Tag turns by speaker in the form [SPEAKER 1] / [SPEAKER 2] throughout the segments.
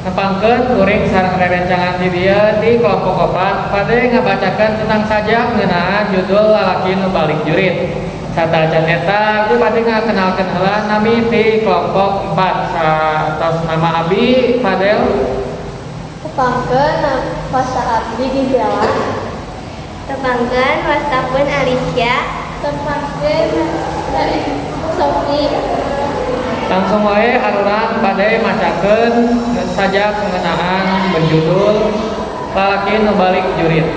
[SPEAKER 1] Nepangkeun kuring sareng rerencangan di dieu di kelompok opat bade ngabacakeun tentang sajak ngeunaan judul Lalaki Nu Balik Jurit. Satacan eta abdi bade ngakenalkeun heula nami ti kelompok 4 atos nama abi Fadel.
[SPEAKER 2] Tepangkeun, wasta abdi Gizela.
[SPEAKER 3] Tepangkeun, wasta pun Alicia.
[SPEAKER 2] Tepangkeun, Sofi.
[SPEAKER 1] Langsung wae arurang bade macakeun sajak ngeunaan berjudul Lalaki Nu Balik Jurit.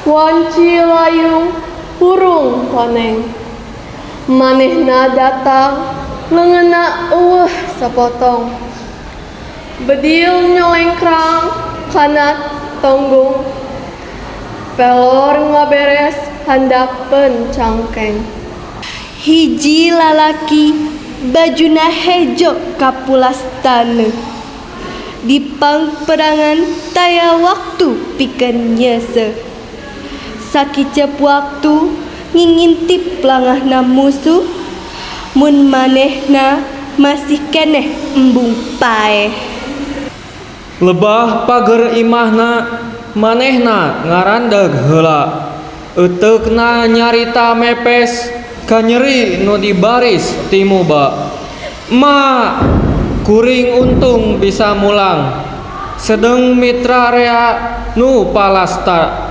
[SPEAKER 4] Wanci layung hurung koneng. Manehna datang leungeunna eueuh sapotong. Bedil nyolengkrang kana tonggung. Pelor ngaberes handapeun cangkeng.
[SPEAKER 5] Hiji lalaki bajuna hejo kapulas taneuh. Di pangperangan taya waktu pikeun nyeuseuh. Sakiceup waktu ngingintip langahna musuh, mun manehna masih keneh embung paeh.
[SPEAKER 6] Lebah pager imahna manehna ngarandeg heula. Euteukna nyarita mepes kanyeri nu dibaris ti muba. Ma, kuring untung bisa mulang. Sedeng mitra rea nu palasta.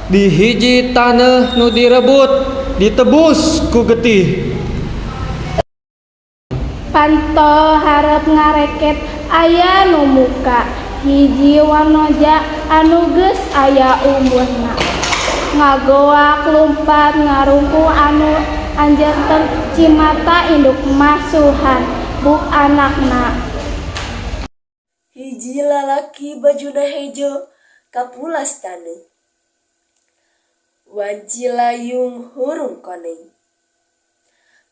[SPEAKER 6] Di hiji taneuh nu direbut ditebus ku getih.
[SPEAKER 7] Panto hareup ngareket aya nu muka. Hiji wanoja anu geus aya umurna. Ngagoak lumpat ngarungkung anu anjenten cimata induk masuhan buk anakna.
[SPEAKER 8] Hiji lalaki bajuna hejo kapulas taneuh. Wanci layung hurung koneng.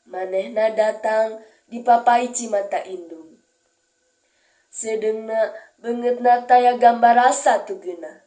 [SPEAKER 8] Manehna datang dipapai cimata indung. Seudeungna beungeutna taya gambar rasa teu geunah.